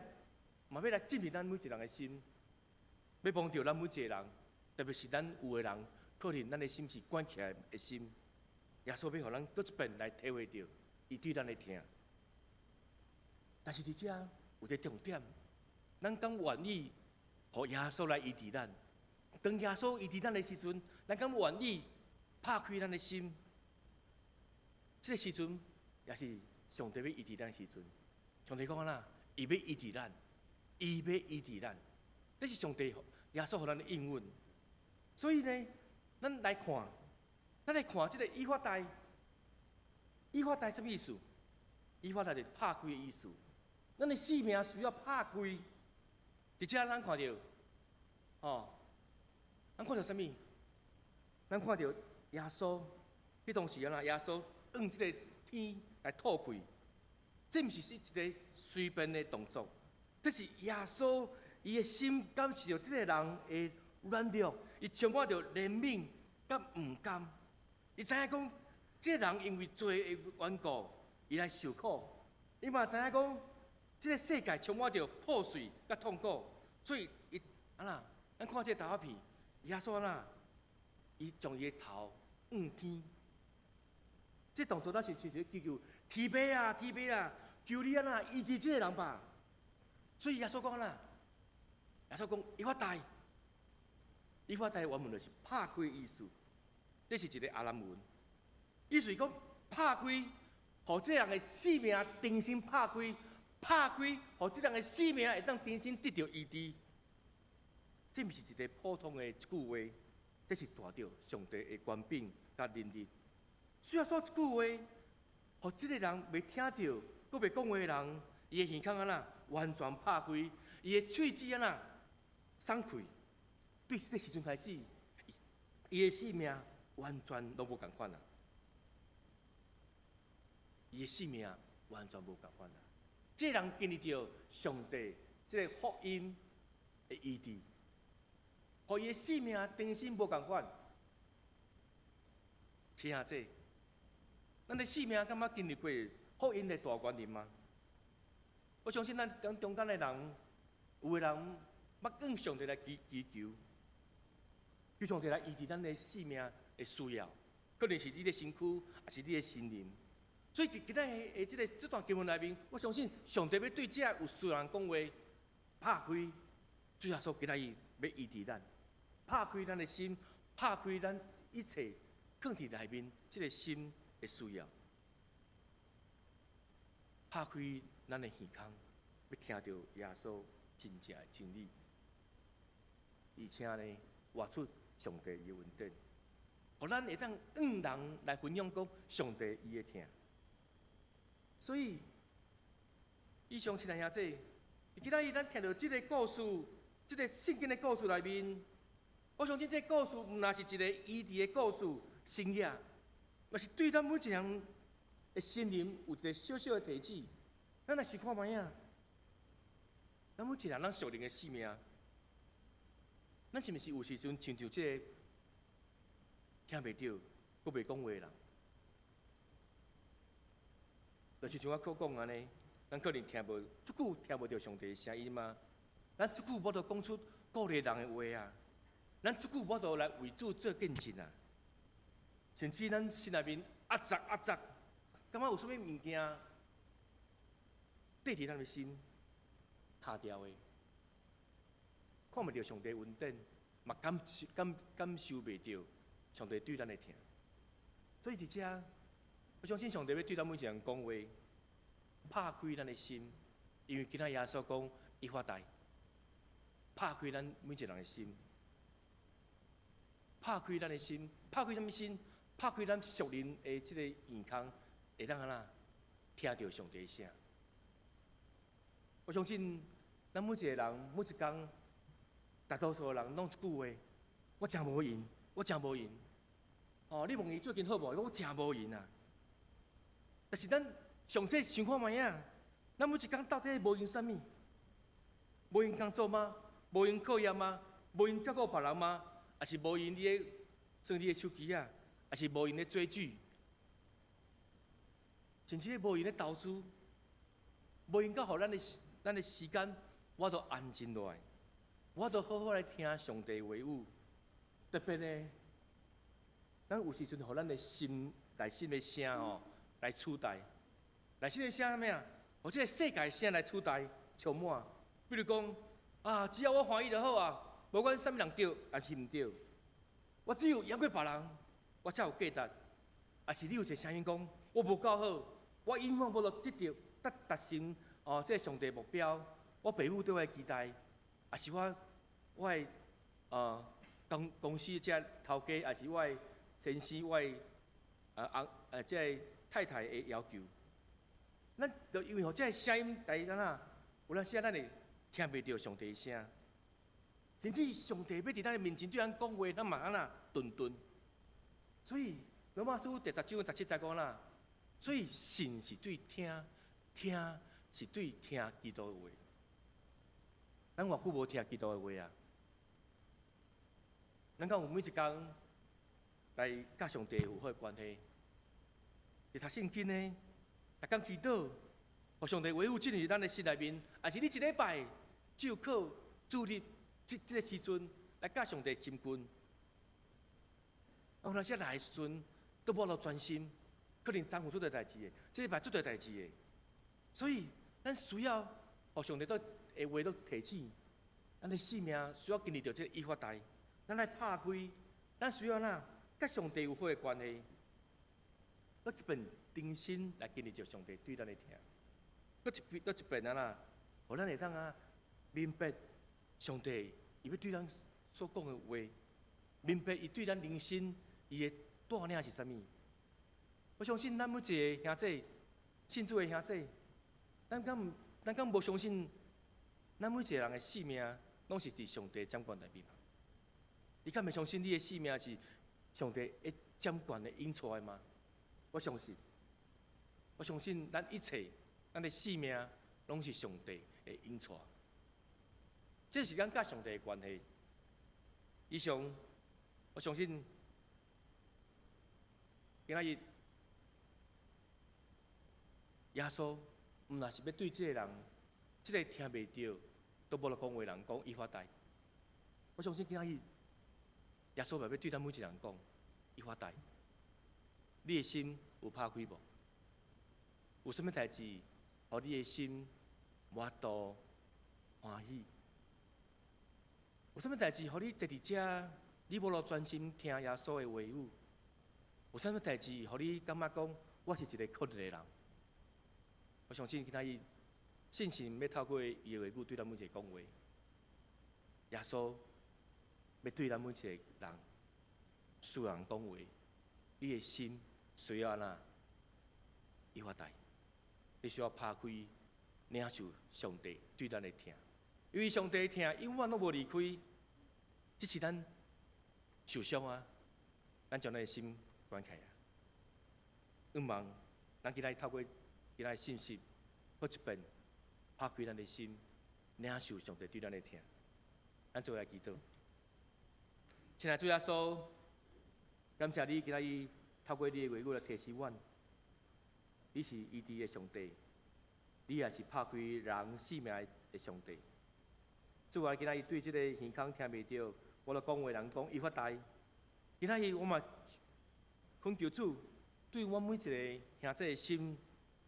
嘛欲來進入咱每一個人的心，欲摸著咱每一個人，特別是咱有的人，可能咱的心是關起來的心。耶穌欲予咱閣一遍來體會著伊對咱的疼。但是佇遮有一個重點，咱敢願意予耶穌來醫治咱？當耶穌醫治咱的時陣，咱敢願意拍開咱的心？這個時陣也是上帝欲醫治咱的時陣。上帝講按怎？伊欲醫治咱，伊欲醫治咱，這是上帝耶穌予咱的應允。所以呢，咱來看這個以法大，以法大啥物意思？以法大就是拍開的意思。咱的生命需要拍開。佇遮咱看著，吼，咱看著啥物？咱看著耶穌，彼當時按怎？耶穌向這个天來吐氣，這毋是一个隨便的動作，這是耶穌伊的心感受著這个人的軟弱，伊充滿著憐憫佮毋甘。伊知影講，這个人因為罪的緣故，伊來受苦。伊嘛知影講，這个世界充滿著破碎佮痛苦，所以伊按怎？咱看這个動畫片，耶穌按怎？伊將伊的頭向天。這動作咱是親像祈求天父啊，天父啊，求你按怎醫治這個人吧。所以耶穌講按怎？耶穌講以法大，以法大原文就是拍開的意思。這是一个亞蘭文，意思是講拍開，予這個人的生命重新拍開，拍開，予這個人的生命會當重新得著醫治。這毋是一个普通的一句話，這是帶著上帝的權柄佮能力。主耶穌這句話，予這个人袂聽著，閣袂講話的人，伊的耳孔按怎完全拍開，伊的喙舌按怎鬆開，對這个時陣開始，伊的生命完全攏無仝款啊！伊的生命完全無仝款啊！這個人經歷著上帝這个福音的醫治，予伊的生命重新無仝款。聽下這，咱的生命敢捌經歷過福音的大權能嗎？我相信咱中間的人，有的人捌向上帝來祈求，求上帝來醫治咱的生命的需要，可能是你的身軀，抑是你的心靈。所以佇今仔日的這段經文內面，我相信上帝欲對這有需要人講話，拍開，主耶穌今仔日欲醫治咱，拍開咱的心，拍開咱一切囥佇內面這个心的需要，拍開咱的耳孔，欲聽著耶穌真正的真理，而且呢，活出上帝的恩典，予予咱會當向人來分享講上帝伊的疼。所以，以上親愛兄弟，今仔日咱聽著這个故事，這个聖經的故事內面，我相信這个故事毋但是一个醫治的故事，神蹟，嘛是對咱每一個人的心靈有一個小小的提醒。咱來想看覓仔，咱每一個人，咱屬靈的生命，咱是毋是有時陣親像這个聽袂著、閣袂講話的人？就是像我閣講按呢，咱可能聽無足久，聽無著上帝的聲音啊！咱足久無法度講出鼓勵人的話啊！咱足久無法度來為主做見證啊！甚至咱心內面壓雜壓雜，感覺有啥物物件綴佇咱的心卡牢的，看袂著上帝恩典，嘛感受感感受袂著上帝對咱的疼。所以佇遮，我相信上帝欲對咱每一個人講話，拍開咱的心，因為今仔耶穌講以法大，拍開咱每一個人的心，拍開咱的心，拍開啥物心？拍開咱屬靈的這個耳孔，會當按怎聽著上帝的聲。我相信咱每一個人，每一工，大多數的人攏一句話：我誠無閒，我誠無閒。哦，你問伊最近好無？伊講我誠無閒啊。但是咱詳細想看覓仔，咱每一工到底無閒啥物？無閒工作嗎？無閒課業嗎？無閒照顧別人嗎？抑是無閒你咧耍你的手機仔？抑是無閒咧追劇？甚至無閒咧投資？無閒到予咱的時間，無法度安靜落來，無法度好好來聽上帝話語。特別呢，咱有時陣予咱的心內心的聲吼來取代，內心的聲啥物啊？予這个世界聲來取代，充滿。比如講，啊，只要我歡喜就好啊，無管啥物人對抑是毋對，我只有贏過別人，我才有價值。抑是你有一个聲音講，我無夠好，我永遠無法度得著達達成哦，這个上帝目標，我爸母對我的期待，抑是我的公司這頭家，抑是我的先生，我的翁這个太太的要求，咱就因為予這个聲音來按怎，有當時咱會聽袂著上帝的聲，甚至上帝欲佇咱的面前對咱講話，咱嘛按怎頓頓。所以羅馬書第十章十七節講啦，所以信是對聽，聽是對聽基督的話。咱偌久無聽基督的話啊？咱敢有每一工來佮上帝有好的關係？佇讀聖經呢，逐工祈禱，予上帝話語進入咱的心內面，抑是你一禮拜只有靠主日這個時陣來佮上帝親近？啊，有當時來的時陣都無法度專心，可能昨昏出濟代誌的，這禮拜出濟代誌的，所以咱需要予上帝都的話都提醒，咱的生命需要經歷著這個以法大，咱來拍開，咱需要哪佮上帝有好的關係，閣一遍重新來經歷著上帝對咱的疼，閣一遍閣一遍啊啦，予咱會當啊明白上帝伊欲對咱所講的話，明白伊對咱人生伊的帶領是啥物。我相信咱每一个兄弟，信主的兄弟，咱敢無相信，咱每一个人的性命攏是佇上帝掌權內面嗎？你敢會相信你的性命是上帝會掌權的引帶的嗎？我相信，我相信咱一切，咱的性命攏是上帝的引帶。這是咱佮上帝的關係。以上，我相信今仔日耶穌毋但是欲對這个人，這个聽袂著、都無法度講話人講以法大。我相信今仔日耶穌嘛欲對咱每一個人講以法大。你的心有拍開無？有啥物代誌，予你的心無法度歡喜？有啥物代誌，予你坐佇遮，你無法度專心聽耶穌的話語？有啥物代誌，予你感覺講我是一個可憐的人？我相信今仔日聖神欲透過伊的話語對咱每一個講話。耶穌欲對咱每一個人需要人講話，你的心需要按怎？伊發大，你需要拍開領受上帝對咱的疼，因為上帝的疼永遠攏無離開，只是咱受傷啊，咱將咱的心關起來啊。向望咱今仔日透過今仔日信息，閣一遍拍開咱的心，領受上帝對咱的疼。咱做伙來祈禱。親愛的主耶穌，感謝你今仔日透過你的話語來提醒阮，你是醫治的上帝，你也是拍開人生命的上帝。主啊，今仔日對這个耳孔聽袂著，無咧講話人講伊發呆。今仔日我嘛懇求主，對阮每一个兄弟的心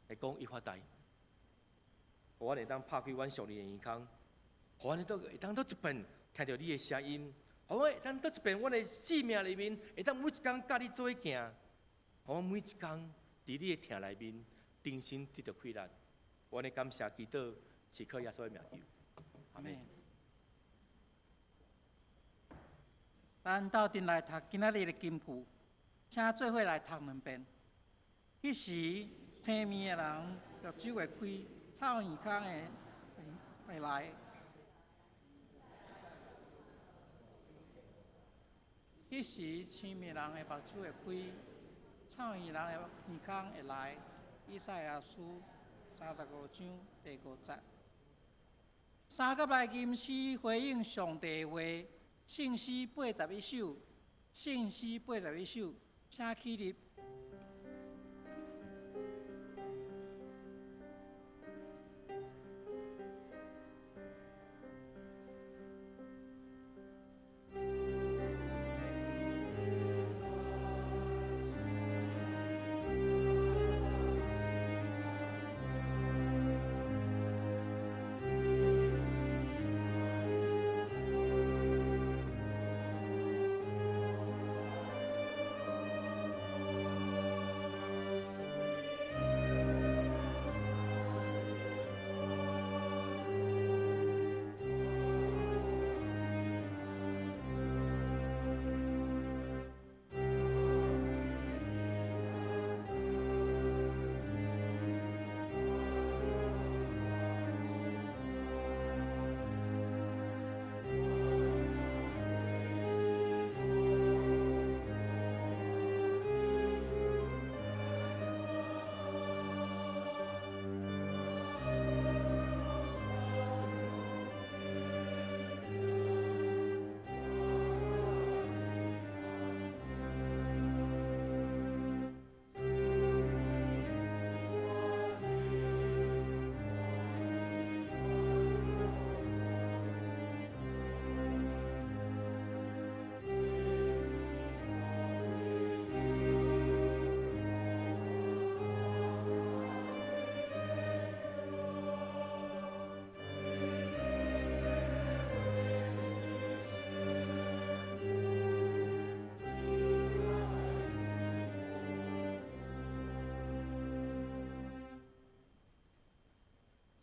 來講伊發呆，予阮會當拍開阮屬靈的耳孔，予阮會當閣一遍聽著你的聲音，予阮會當閣一遍阮的生命裡面會當每一工佮你做伙行，予阮每一工佇你的疼內面重新得著氣力。阮的感謝祈禱是靠耶穌的名求，阿門。咱鬥陣來讀今仔日的金句，請做伙來讀兩遍。彼時，青面的人目睭會開，臭耳孔的會來。彼時，青面人的目睭會開，臭耳人的耳孔會來。以賽亞書35章第5節。三甲來吟詩回應上帝的話，聖詩81首，聖詩81首，請起立。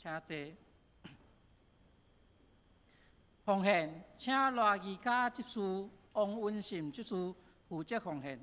請坐。奉獻，請賴義家執事王文信執事負責奉獻。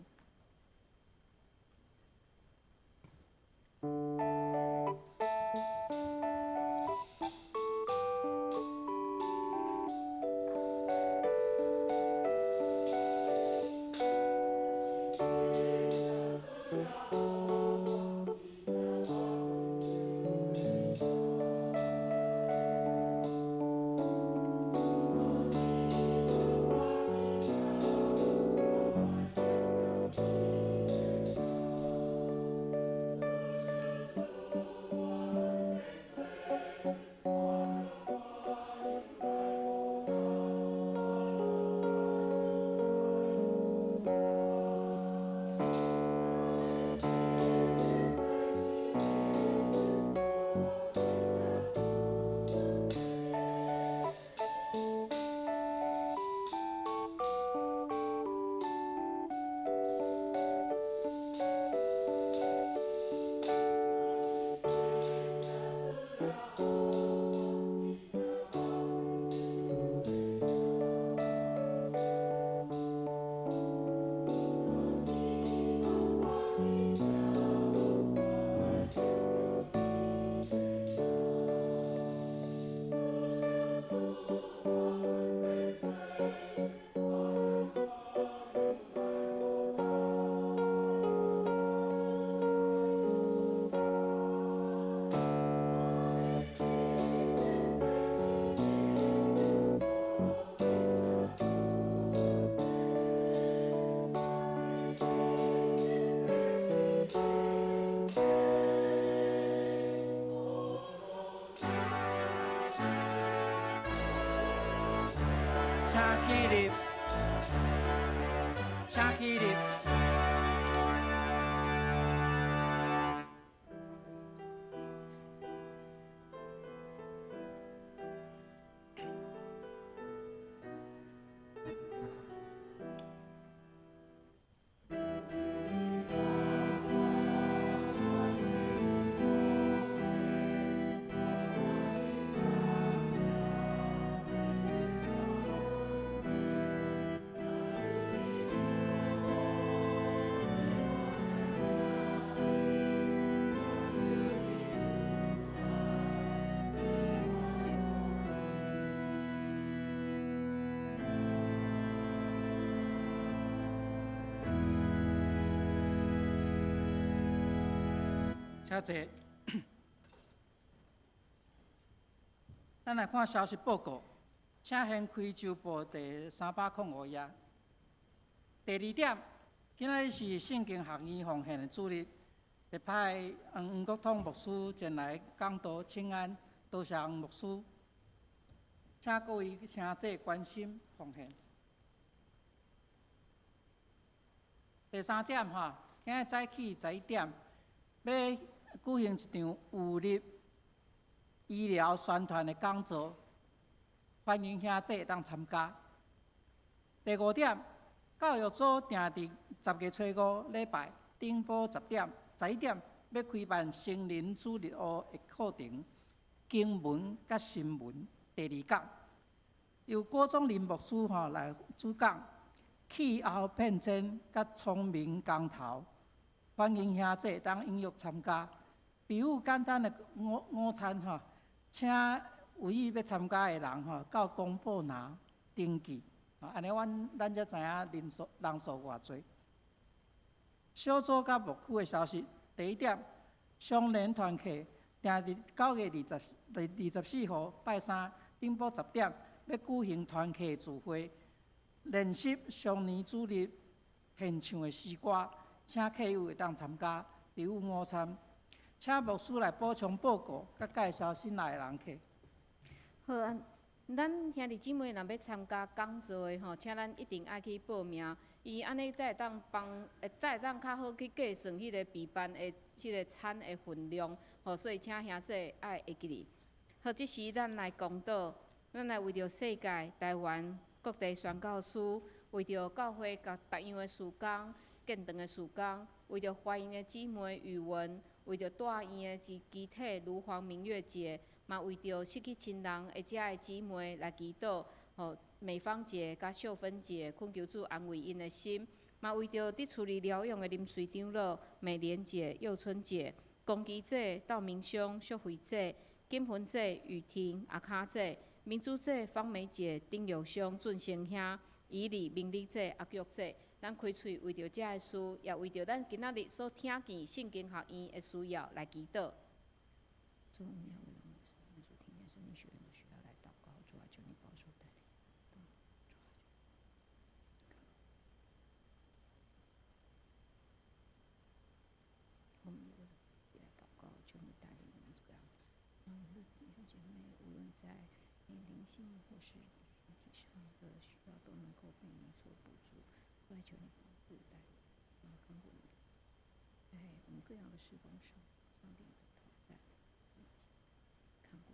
起立，請起立。請坐。咱來看消息報告，請掀開週報第305頁。第二點，今仔日是聖經學院奉獻的主日，特派黃國通牧師前來講道請安，多謝黃牧師。請各位兄弟關心奉獻。第三點吼，今日早起11點，欲舉行一場有力醫療宣傳的講座，歡迎兄弟會當參加。第五點，教育組定佇10月初五禮拜頂晡10點、11點，欲開辦成人主日學的課程，經文佮新聞第二講，由郭宗林牧師吼來主講，氣候變遷佮聰明工頭，歡迎兄弟會當踴躍參加。備有簡單的午午餐吼，請有意欲參加的人吼，到公布欄登記，按呢阮咱才知影人數人數偌濟。小組佮牧區的消息，第一點，雙連團契定佇9月24號拜三頂晡10點，欲舉行團契聚會，練習雙年主日獻唱的詩歌，請客友會當參加，備有午餐。請牧師來補充報告，佮介紹新來的人客。好啊，咱兄弟姊妹若欲參加講座的吼，請咱一定愛去報名，伊按呢才會當幫，才會當較好去計算彼个備辦的這个餐的份量，吼，所以請兄弟愛會記得。好，這時咱來公禱，咱來為著世界、台灣各地宣教師，為著教會各逐樣的事工、建堂的事工，為著懷孕的姊妹語文。為著住院的肢體盧黃明月姐，嘛為著失去親人的遮的姊妹來祈禱，予美芳姐佮秀芬姐，懇求主安慰𪜶的心。嘛為著佇厝裡療養的林瑞長老、美蓮姐、幼春姐、龚基姐、道明兄、淑慧姐、金芬姐、雨婷、阿卡姐、明珠姐、芳梅姐、丁友兄、俊生兄、以礼、明丽姐、阿玉姐。咱開喙為著遮个事，也為著咱今仔日所聽見聖經學院的需要來祈禱。主，我們要為我們所聽見聖經學院的需要來禱告，主啊，求你保守帶領。我們也為了自己來禱告，求你帶領我們這樣，讓我們的弟兄姐妹無論在靈性或是身體上的需要，都能夠被你所補足。主啊，求你幫助帶領，然後看顧我們，在我們各樣的事工上，上帝的同在，看顧。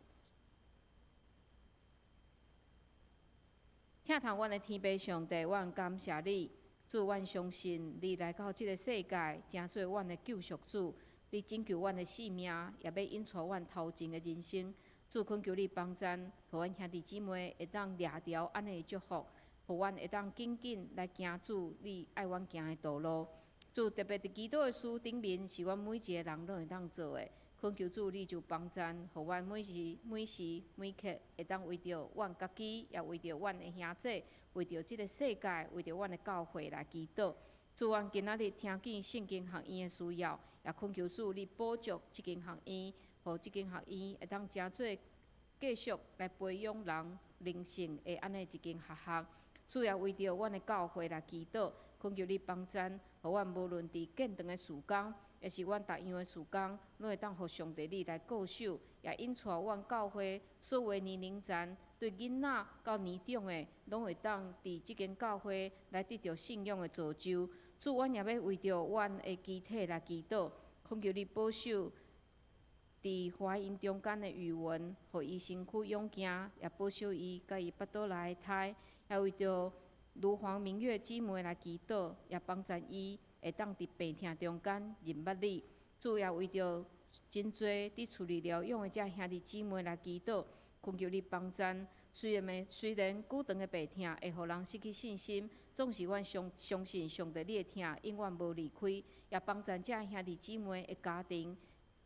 疼痛阮的天父上帝，阮感謝你，主，阮相信你來到這个世界，成做阮的救贖主，你拯救阮的性命，也欲引帶阮頭前的人生。主，懇求你幫贊，予阮兄弟姊妹會當掠著按呢的祝福。予阮會當緊緊來行主你愛阮行的道路。主特別佇祈禱的事頂面，是阮每一个人攏會當做的。懇求主你就幫贊，予阮每時每時每刻會當為著阮家己，也為著阮的兄弟，為著這个世界，為著阮的教會來祈禱。主，阮今仔日聽見聖經學院的需要，也懇求主你補足這間學院，予這間學院會當成做繼續來培養人靈性的按呢一間學校。主也為著阮的教會來祈禱，懇求你幫贊，予阮無論佇建堂的事工，會也是阮逐样的事工，拢会当予上帝你来顾守，也引带阮教会所有年龄层，对囡仔到年长的，拢会当伫这间教会来得著信仰的造就。主，阮也欲为著阮的肢体来祈祷，恳求你保守伫怀孕中间的语文，予伊身躯勇健，也保守伊佮伊腹肚内的胎，也为著卢黄明月姊妹来祈祷，也帮助伊会当伫病痛中间认捌你。主，也为著真济伫厝里疗养的遮兄弟姊妹来祈祷，恳求你帮助。虽然久长的病痛会予人失去信心，总是阮相信上帝你的疼永远无离开，也帮助遮兄弟姊妹的家庭，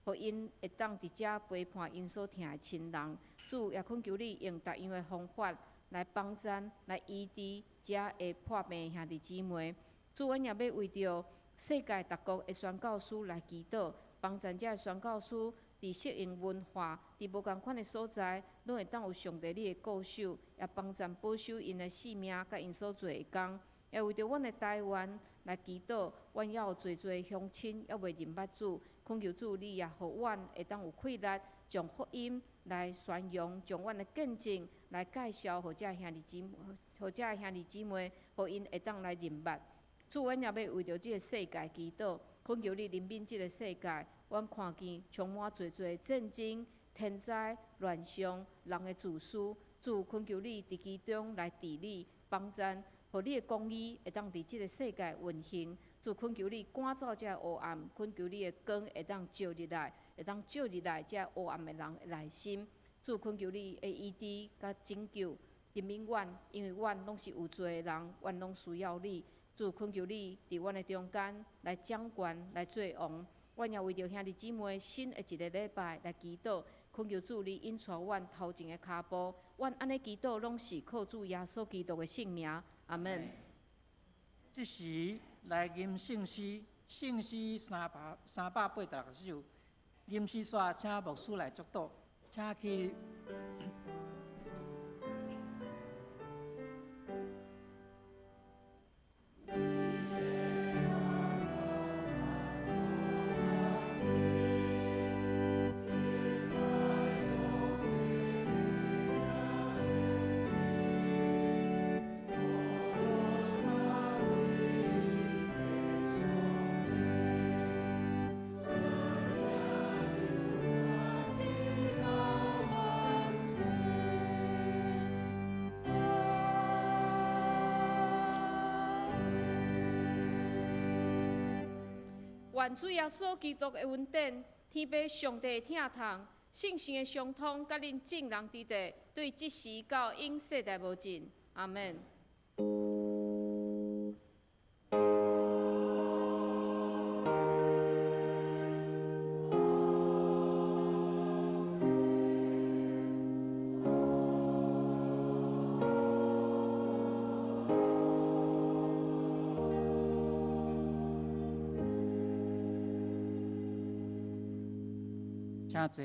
予𪜶会当伫遮陪伴𪜶所疼的亲人。主，也恳求你用逐样的方法来帮助、来医治遮会破病的兄弟姊妹。主，阮也欲为著世界各国的宣教师来祈祷，帮助遮的宣教师伫适应文化、伫无仝款的所在，拢会当有上帝你的顾守，也帮助保守𪜶的性命佮𪜶所做的工。也为著阮的台湾来祈祷，阮犹有济济乡亲犹未认捌主，恳求主你也予阮会当有气力，将福音来宣扬，将阮的见证来介绍予遮兄弟姊妹，予遮兄弟姊妹，予𪜶会当来认捌。主，阮也欲为著这个世界祈祷，恳求你怜悯这个世界。阮看见充满济济战争、天灾、乱象、人的自私。主，恳求你伫其中来治理、帮助，予你的公义会当伫这个世界运行。主，恳求你赶走这个乌暗，恳求你的光会当照入来，会当照入来这乌暗的人的内心。主，恳求你的医治佮拯救，怜悯阮，因为阮拢是有罪的人，阮拢需要你。主，恳求你伫阮的中间来掌权，来做王。阮也为著兄弟姊妹新的一个礼拜来祈祷，恳求主你引带阮头前的跤步。阮按呢祈祷，拢是靠主耶稣基督的圣名。阿门。这时来吟圣诗，圣诗386首。吟诗煞，请牧师来祝祷，请去。愿主耶稣基督的恩典、天父上帝的疼痛、圣神的相通，佮恁众人伫地，对这时到永世代无尽。阿门。请坐。